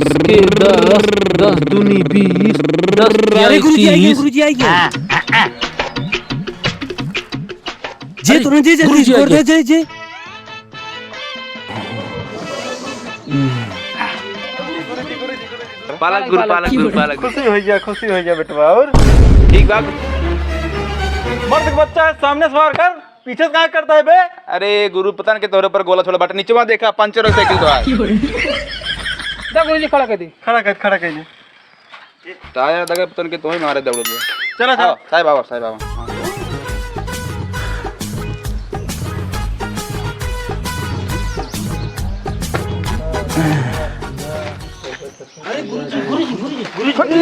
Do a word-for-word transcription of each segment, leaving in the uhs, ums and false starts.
के दस, दस दूनी बीस, दस अरे तिया गुरुजी, आइए, इक्कीस। गुरुजी, आइए। जे, तोरा जे, जल्दी गुरुजी, स्कोर आइए। दे, जे, जे। पालक गुरु, पालक गुरु, पालक गुरु। खुशी होइ गया, खुशी होइ गया बेटवा। और ठीक बा। मर्द के बच्चा है, सामने से वार कर, पीछे से काहे करता है बे? अरे गुरु, पता न के तोहरे ऊपर गोला छोड़ा बाटे, नीचे वहाँ देखा, पंचर हो साइकिल तो है। दा गुरुजी, खड़ा कर दी। खड़ा कर, खड़ा कर दी। टायर दगे पतन के तोही मारे दौड़त बा। चलो, चलो। आओ, साहब आओ, साहब आओ। हाँ।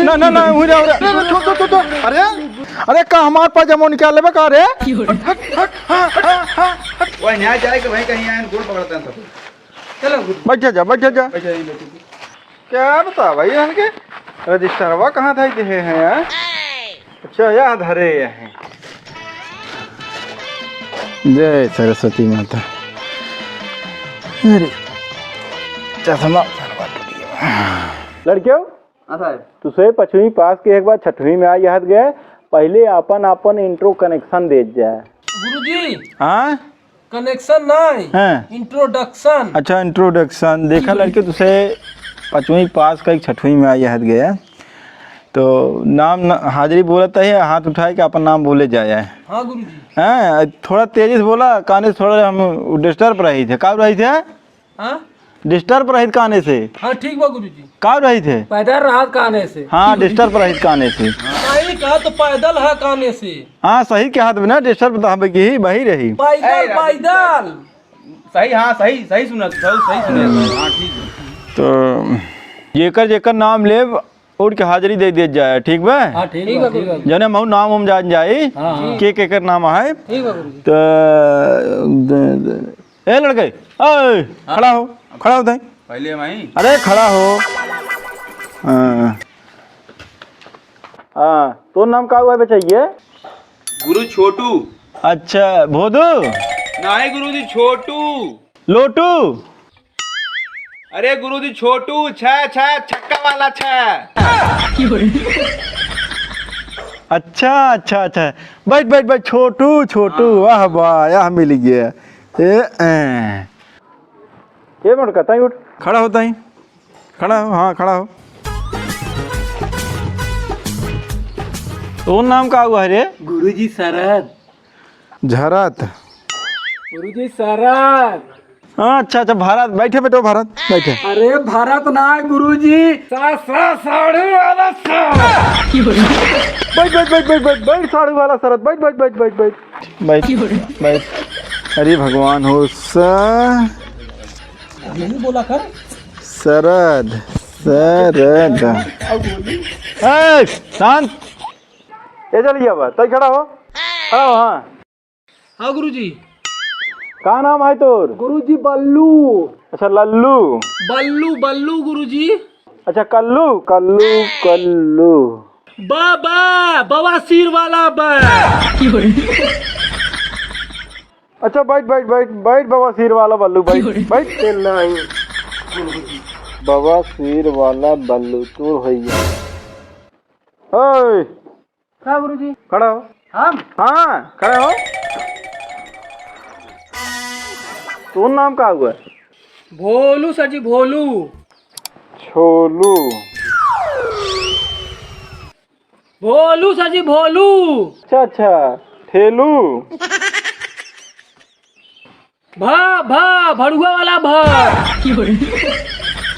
ना, ना, ना, उरे, उरे। अरे, अरे, छो, छो, छो, छो। अरे, अरे, का हमार पाजामा निकाल लेबे का रे? हट, हट, हट, हाँ, हाँ, हाँ, हट। वही न्याय जाए कि वहीं कहीं आए, गोड़ पकड़ते हैं सब। चलो, गुरु। बैठ जा, बैठ जा। बैठ जा, बैठ जा। क्या बता भाई, इनके रजिस्टरवा कहाँ धई देहे हैं यार? अच्छा, यहाँ धरे हैं। जय सरस्वती माता। अरे, चश्मा सरवा टूट गया। लड़कियों, हाँ साहब। तुसे पचवीं पास के एक बार छठवीं में आ याद गए, पहले आपन आपन इंट्रो कनेक्शन दे जाए। गुरुजी। हाँ? कनेक्शन नहीं, हाँ। इंट्रोडक्शन। अच्छा, इंट्रोडक्शन। देखा लड़के, तुसे पचवीं पास कइ छठवीं में आइ हत गया, तो नाम न, हाजिरी बोलत है, हाथ उठाए के अपन नाम बोले जाए। हाँ गुरुजी। हाँ, थोड़ा तेजी से बोला, काने से थोड़ा हम डिस्टर्ब रही थे। का रही थे? हाँ? डिस्टर्ब रहित काने से। हाँ, ठीक बा गुरुजी। का रहित है? पैदल रहत काने से। हाँ, डिस्टर्ब रहित काने से। नहीं कहा तो पैदल है काने से। हाँ, सही कहा तुमने, डिस्टर्ब तो हमें की ही वही रही। पैदल, ए, राजू, पैदल। सही, हाँ, सही, सही सुना, सही, सही सुना। हाँ, ठीक है। तो जेकर जेकर नाम लेब, उठ के हाजिरी दे दिया जाए, ठीक बा? हाँ, ठीक बा, ठीक बा। जने महू नाम उम जान जाई, हाँ, हाँ। के केकर नाम है। ठीक बा गुरुजी। तो द-, द-, ए लड़के, ए, हाँ। खड़ा हो, खड़ा हो तई। पहले हम आई। अरे खड़ा हो। हाँ। हाँ, तो नाम का हुआ बचइये? गुरु छोटू। अच्छा, भोदू? नहीं गुरुजी, छोटू। लोटू? अरे गुरुजी, छोटू, छह, छह, छक्का वाला छह। अच्छा, अच्छा, अच्छा। बैठ, बैठ, बैठ, छोटू, छोटू, हाँ। वाह, वाह, यह मिल गया। ए, ए। ए मोटका, ताई उठ। खड़ा हो, ताई। खड़ा हो, हाँ, खड़ा हो। तोर नाम का हुआ है रे? गुरुजी, शरद। झरत। गुरुजी, शरद। हाँ, अच्छा, अच्छा, भारत, बैठे बेटो, भारत, बैठे। अरे, भारत ना है गुरुजी, सा, सा, साढ़ू वाला सा। बैठ, बैठ, बैठ, बैठ, बैठ, बैठ, साढ़ू वाला शरद, बैठ, बैठ, बैठ, बैठ, बैठ। बैठ, बैठ। अरे भगवान हो सा। यही बोला कर। शरद, शरद। ए, शांत। ए, चल, ये बा, तई खड़ा हो। खड़ा हो, हाँ। हाँ गुरुजी। का नाम है तोर? गुरुजी बल्लू। अच्छा लल्लू। बल्लू, बल्लू गुरुजी। अच्छा कल्लू, कल्लू, कल्लू। बा, बा, बवासीर वाला बा। अच्छा बैठ, बैठ, बैठ, बैठ बवासीर वाला बल्लू, बैठ, बैठ। ए, नहीं। बवासीर वाला बल्लू, तू होइया। ओए, का गुरुजी? खड़ा हो। हम? हाँ, खड़ा हो। तोर नाम का हुआ? भोलू सर जी, भोलू। छोलू। भोलू सर जी, भोलू। अच्छा, अच्छा, ठेलू। भा, भा, भड़ुआ वाला भा।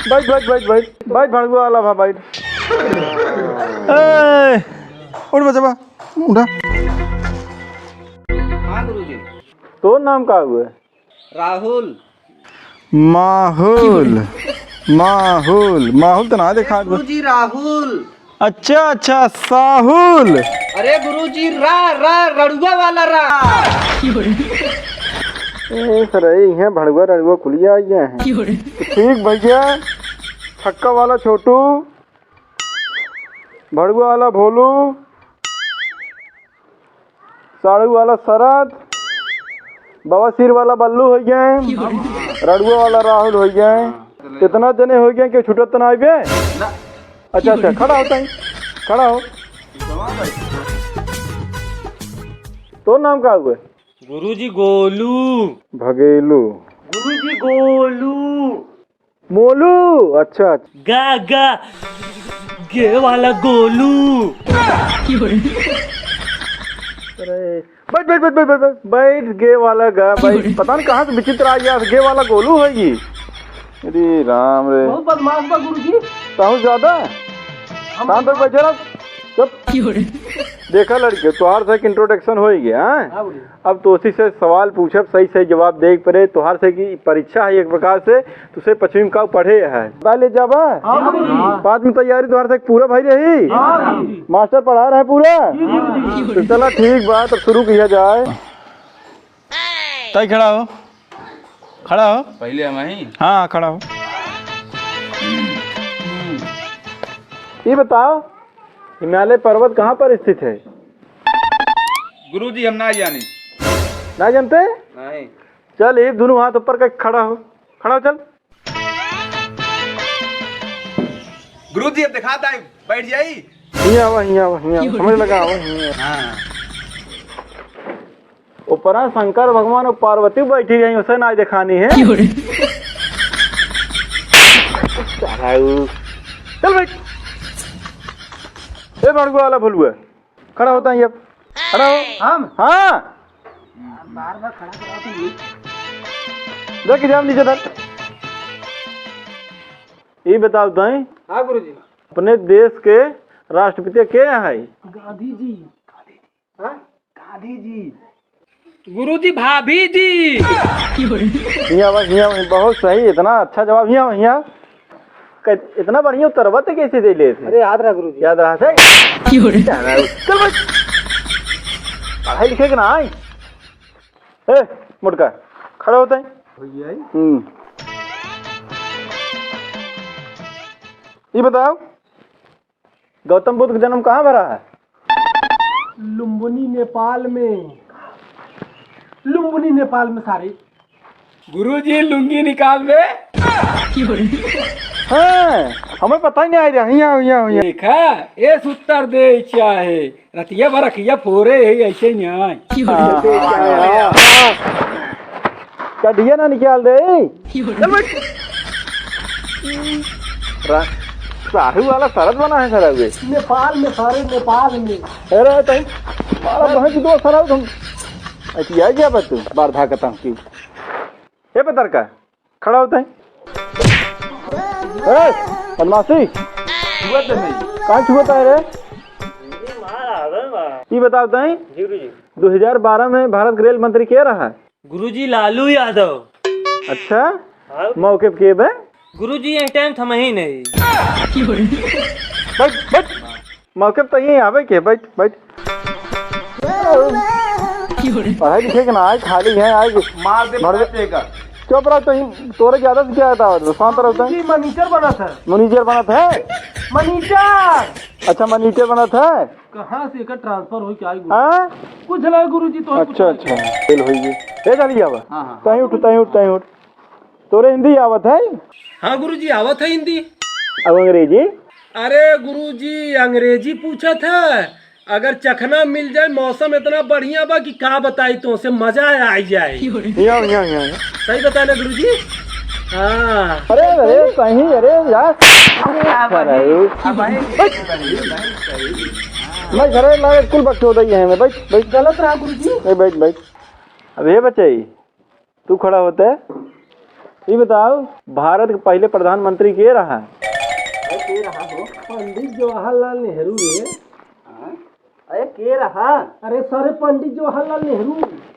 बैठ, बैठ, बैठ, बैठ, बैठ, भड़ुआ वाला भा, बैठ। ए, उठ बचवा, उठा। हाँ गुरुजी। तोर नाम का हुआ? राहुल। माहुल, माहुल, माहुल तो ना देखा। गुरुजी, राहुल। अच्छा, अच्छा, साहुल। अरे गुरुजी, रा, रा, रड़ुआ वाला रा। ए, सर, इहे भड़ुआ रड़ुआ कुलिया आ गया है। ठीक भैया, छक्का वाला छोटू, भड़ुआ वाला भोलू, साड़ू वाला शरद, बवासीर वाला बल्लू होइ गए, रड़ुआ वाला राहुल होइ गए। इतना जने होइ गए कि छूटत त ना आइबे? ना। अच्छा, अच्छा, खड़ा हो तई, खड़ा हो। तोर नाम का हुए? गुरुजी गोलू। भगेलू। गुरुजी गोलू। मोलू, अच्छा, अच्छा। गा, गा, गे वाला गोलू। अरे, बैठ, बैठ, बैठ, गे वाला गा, बैठ। पता नहीं कहाँ से विचित्र आ गया, गे वाला गोलू है ये। अरे राम रे। बहुत बदमाश बा गुरुजी। बहुत ज्यादा? हम शांत हो, बैठे रहो। चुप। देखा लड़के, तोहार से एक introduction हो ही गया, हाँ? हाँ, बोलिए। अब तोसी से सवाल पूछब, सही सही जवाब देख पड़े। तोहार से की परीक्षा है एक प्रकार से, तुसे पश्चिम का पढ़े है। बता ले जाबा? हाँ, गुरुजी। बाद में तैयारी तोहार से पूरा भाई रही। हाँ, गुरुजी। मास्टर पढ़ा रहे पूरा? जी, गुरुजी। तो चला ठीक बा, तब शुरू किया जाए। तय खड़ा हो, खड़ा हो। पहले हम ही। हाँ, खड़ा हो। ये बताओ, हिमालय पर्वत कहाँ पर स्थित है? गुरुजी, हम ना जानी। ना जानते? नहीं। चल, ये दोनों हाथ ऊपर करके खड़ा हो, खड़ा हो, चल। गुरुजी, अब दिखाता है, बैठ जाई। हियाँ आवा, हियाँ आवा, हियाँ आवा। समझ लगा, आवा, हियाँ आवा। हाँ। ऊपरा शंकर भगवान और पार्वती बैठी रही, उसे ना दिखानी है। चल बैठ। ए भड़ुआ वाला भलुआ, खड़ा होता है अब। खड़ा हो। हम? हाँ। बार बार खड़ा करा तो नहीं। देख जाओ नीचे तक। ये बताओ तई। हाँ गुरुजी। अपने देश के राष्ट्रपति के है? गांधी जी। हाँ? गांधी जी। गुरुजी, भाभी जी। हियाँ आवा, हियाँ आवा, बहुत सही, इतना अच्छा जवाब। हियाँ आवा, हियाँ आवा। कै-, इतना बढ़िया उत्तर बा, ते कैसे दे ले थे? अरे याद रहा गुरुजी। याद रहा थे? चल भाई। पढ़ाई लिखे के ना आई। ए, मोटका, खड़ा होता है। भैया। हम्म। ये बताओ, गौतम बुद्ध का जन्म कहाँ भरा है? लुम्बिनी, नेपाल में। लुम्बिनी, नेपाल में सारे। गुरुजी, लुंगी निकाल बे। हाँ, हमें पता ही नहीं आ रहा। हियाँ, हियाँ, हियाँ। देखा, एस उत्तर दे चाहे। रतिया भर अखिया फोरे है, ऐसे ही नहीं। हाँ, हाँ, हाँ। कढ़िया ना निकाल दे। चल बैठ। रा-, साढ़ू वाला शरद बना है सारा हुए। नेपाल में सारे, नेपाल में। अरे तई, मारा बहन की दो सारा तुम। ऐसी आ गया बस तू, बार भागता हूँ कि। हे पतरका, खड़ा होता है। ए, बदमाशी। छुआ तो नहीं। कहाँ छुआ है रे? ये बताओ तई, जी गुरुजी। दो हज़ार बारह में भारत के रेल मंत्री के रहा? गुरुजी, लालू यादव। अच्छा? हाँ। मौके पे के बे? गुरुजी, ये टाइम थमा ही नहीं। बैठ, बैठ। मौके पे तो यहीं आवे के, बैठ, बैठ। पढ़ाई लिखे के ना आए, खाली है, आए। मार दे भर दे। पलटे का। चुप रहो, तो ही, तोरे ज्यादा से क्या आता है? शांत रहो तो। जी, मनीटर बना था। मनीटर बना था? मनीटर। अच्छा, मनीटर बना था? कहाँ से एकर transfer होई के आई गुरु? हाँ? कुछ ना गुरुजी, तो अच्छा, कुछ अच्छा, फेल होई गई। ए, चल गया बा। हाँ, हाँ। तहीं उठ, तहीं उठ, तहीं उठ। तोरे हिंदी आवत है? हाँ गुरुजी, आवत है हिंदी। अब अंग्रेजी? अरे गुरुजी, अंग्रेजी पूछत है। अगर चखना मिल जाए, मौसम इतना बढ़िया बा कि का बताई, तोसे मजा आ जाए। हियाँ, हियाँ, हियाँ। सही बताए ना गुरुजी? हाँ। अरे, अरे, कहीं, अरे यार। अरे, आप अरे। अभी, आप आए। मैं घरे लागे कुल बकचोदई है, मैं बैठ, बैठ। गलत रहा गुरुजी। ए, बैठ, बैठ। अब हे बचई, तू खड़ा होते, ई बताओ, भारत के पहिले प्रधानमंत्री के रहा? अरे, के रहा हो? पंडित जवाहरलाल नेहरू रे। हाँ? अरे, के रहा? अरे, सर, पंडित जवाहरलाल नेहरू।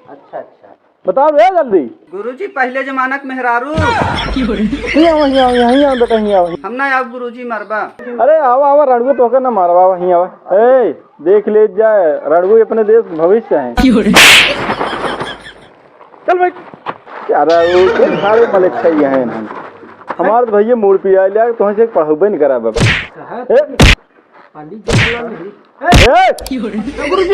अच्छा, अच्छा। बताओ रे जल्दी। गुरुजी, पहिले जमाना के मेहरारू। हियाँ आवा, हियाँ आवा, हियाँ आवा, बेटा, हियाँ आवा। हम ना आवा गुरुजी, मरबा। अरे, आवा, आवा, रणगो तोहके ना मारबा, आवा, हियाँ आवा। ए, देख ले जाए, रणगो अपने देश के भविष्य है। चल भाई। अरे, वो, वो सारे मलिक सही हैं इन्हन। हमार तो भैया मूड़ पिया लिया, तो हमसे पढ़ाबे नहीं करा बाबा। कहा ए? पंडित जवाहरलाल नेहरू। ए! ए! गुरुजी,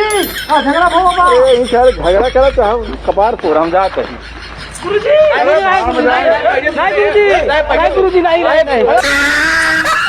हाँ, झगड़ा भो बाबा। ए, ई सारे झगड़ा करा तो हम कपार फोड़, हम जात हैं। गुरुजी, अरे नहीं, बाप रे। नहीं, गुरुजी, नहीं, गुरुजी, नहीं, नहीं, नहीं।